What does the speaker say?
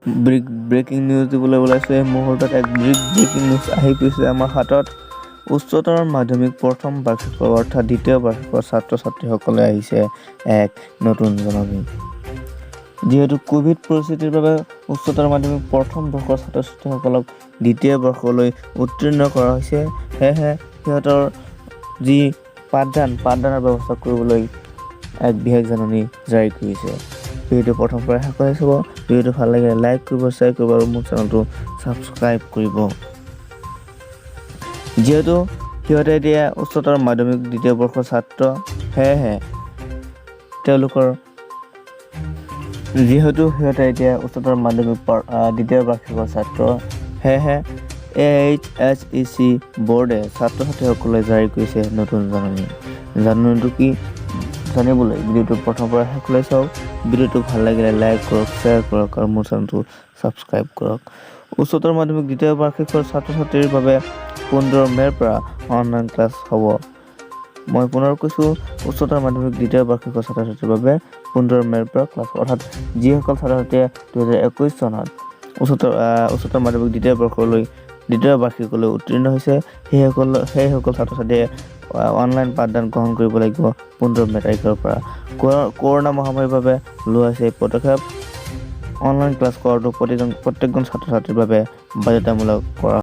Big breaking news দিবলৈ ওলাইছোঁ। এই মুহূৰ্তত এক বিগ ব্ৰেকিং নিউজ আহি পৰিছে আমাৰ হাতত। উচ্চতৰ মাধ্যমিক প্ৰথম বাৰ্ষিকৰ, অৰ্থাৎ দ্বিতীয় বাৰ্ষিকৰ ছাত্ৰ ছাত্ৰীসকলে আহিছে এক নতুন জাননী। যিহেতু ক'ভিড পৰিস্থিতিৰ বাবে উচ্চতৰ মাধ্যমিক প্ৰথম বৰ্ষৰ ছাত্ৰ ছাত্ৰীসকলক দ্বিতীয় বৰ্ষলৈ উত্তীৰ্ণ কৰা হৈছে, সেয়েহে সিহঁতৰ যি পাঠদানৰ ব্যৱস্থা কৰিবলৈ এক বিশেষ জাননী জাৰি কৰিছে। ভিডিঅ'টো প্ৰথমৰ পৰা শেষলৈ চাব। ভিডিঅ'টো ভাল লাগিলে লাইক কৰিব, শ্বেয়াৰ কৰিব আৰু মোৰ চেনেলটো ছাবস্ক্ৰাইব কৰিব। যিহেতু সিহঁতে এতিয়া উচ্চতৰ মাধ্যমিক দ্বিতীয় বৰ্ষৰ ছাত্ৰ, সেয়েহে তেওঁলোকৰ যিহেতু সিহঁতে এতিয়া উচ্চতৰ মাধ্যমিক দ্বিতীয় বাৰ্ষিকৰ ছাত্ৰ, সেয়েহে A H S E C বৰ্ডে ছাত্ৰ ছাত্ৰীসকলে জাৰি কৰিছে নতুন জাননী। জাননীটো কি জানিবলৈ ভিডিঅ'টো প্ৰথমৰ পৰা শেষলৈ চাওক। ভিডিঅ'টো ভাল লাগিলে লাইক কৰক, শ্বেয়াৰ কৰক আৰু মোৰ চেনেলটো ছাবস্ক্ৰাইব কৰক। উচ্চতৰ মাধ্যমিক দ্বিতীয় বাৰ্ষিকৰ ছাত্ৰ ছাত্ৰীৰ বাবে 15 মে'ৰ পৰা অনলাইন ক্লাছ হ'ব। মই পুনৰ কৈছোঁ, উচ্চতৰ মাধ্যমিক দ্বিতীয় বাৰ্ষিকৰ ছাত্ৰ ছাত্ৰীৰ বাবে 15 মে'ৰ পৰা ক্লাছ, অৰ্থাৎ যিসকল ছাত্ৰ ছাত্ৰীয়ে 2021 চনত উচ্চতৰ মাধ্যমিক দ্বিতীয় বাৰ্ষিকলৈ উত্তীৰ্ণ হৈছে, সেইসকল ছাত্ৰ ছাত্ৰীয়ে অনলাইন পাঠদান গ্ৰহণ কৰিব লাগিব 15 মে' তাৰিখৰ পৰা। কৰোণা মহামাৰীৰ বাবে লোৱা হৈছে এই পদক্ষেপ। অনলাইন ক্লাছ কৰাটো প্ৰত্যেকজন ছাত্ৰ ছাত্ৰীৰ বাবে বাধ্যতামূলক কৰা